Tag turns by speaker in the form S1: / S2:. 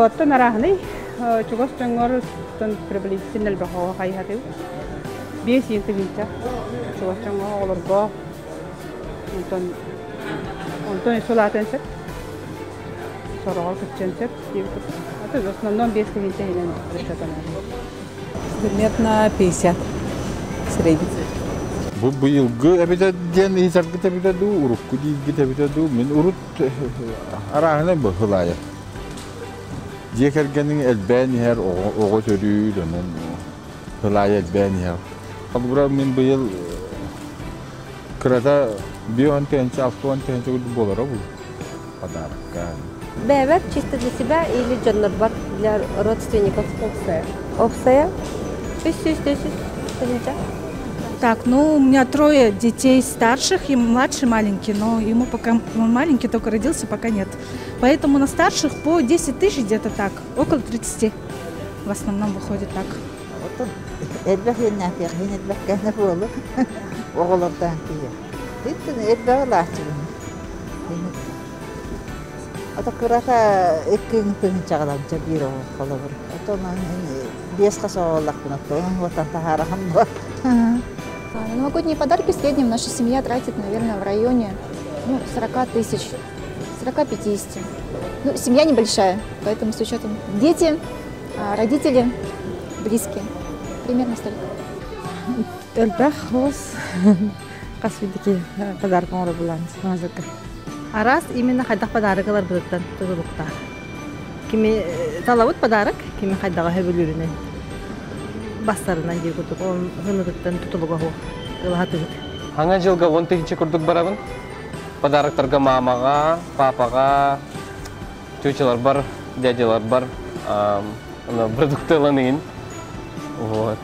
S1: Оттон арааһынай чугас дьоҥҥор приблизительно элбэх оҕо хайыһатыбыт. 5 тыһыынча чугас дьоҥҥо оҕолорго онтон онтон өссө улаатыан сөп. Сороҕор кыччыан сөп диэбит. В основном 5 тыһыынча иһинэн расчетанар.
S2: Примерно 50 средний.
S3: Бу быйылгы эбитэ диэн ыйытаргыт эбитэ дуу, урукку дииргит эбитэ дуу, мин урут арааһынай быһылаайа. Дьиэ кэргэниҥ элбээн иһэр, оҕо төрүүр, онон һылаайа элбээн иһэр. Холобура, мин быйыл кырата 50 тыһыынча, 60 тыһыынча курдук буолара бу подарокка.
S4: Бэйэбэр чисто для себя или дьоннорбор для родственников.
S1: Уопсайа.
S4: Уопсайа 300 тыһыынча.
S5: Так, ну, у меня трое детей старших и младший маленький, но ему пока он маленький, только родился, пока нет. Поэтому на старших по 10 тысяч где-то так, около 30 в основном выходит так.
S6: Элбэх иэннээхтиэх иһин элбэх кэһнэ буолу оҕолордаан киһи. Иттин элбэх ылааччыбын. Ото кырата 2 тыһыынчаҕаланча биир оҕо холобур. Отон биэс хас оҕоллахпын оттон уотан таһаарахым буо.
S7: На новогодние подарки в среднем наша семья тратит, наверное, в районе, ну, 40 тысяч, 40-50. Ну, семья небольшая, поэтому с учетом дети, родители, близкие. Примерно столько.
S8: Элбэх хос хас биирдии подарок оҥоро булан мазыка.
S9: Араас именно хайдах подарок ыларбытыттан тутулуктаах. Кими талабыт подарок, кими хайдаҕа сөбүлүүрүнэн бастарынан диир курдук, ол хынытыттан тутулуга суох ылаһатыгыт.
S10: Саҥа дьылга 10 тыһыынча курдук барабын. Подароктарга мамаҕа, папаҕа, тетяларбар, дядяларбар продукты ылан. Вот.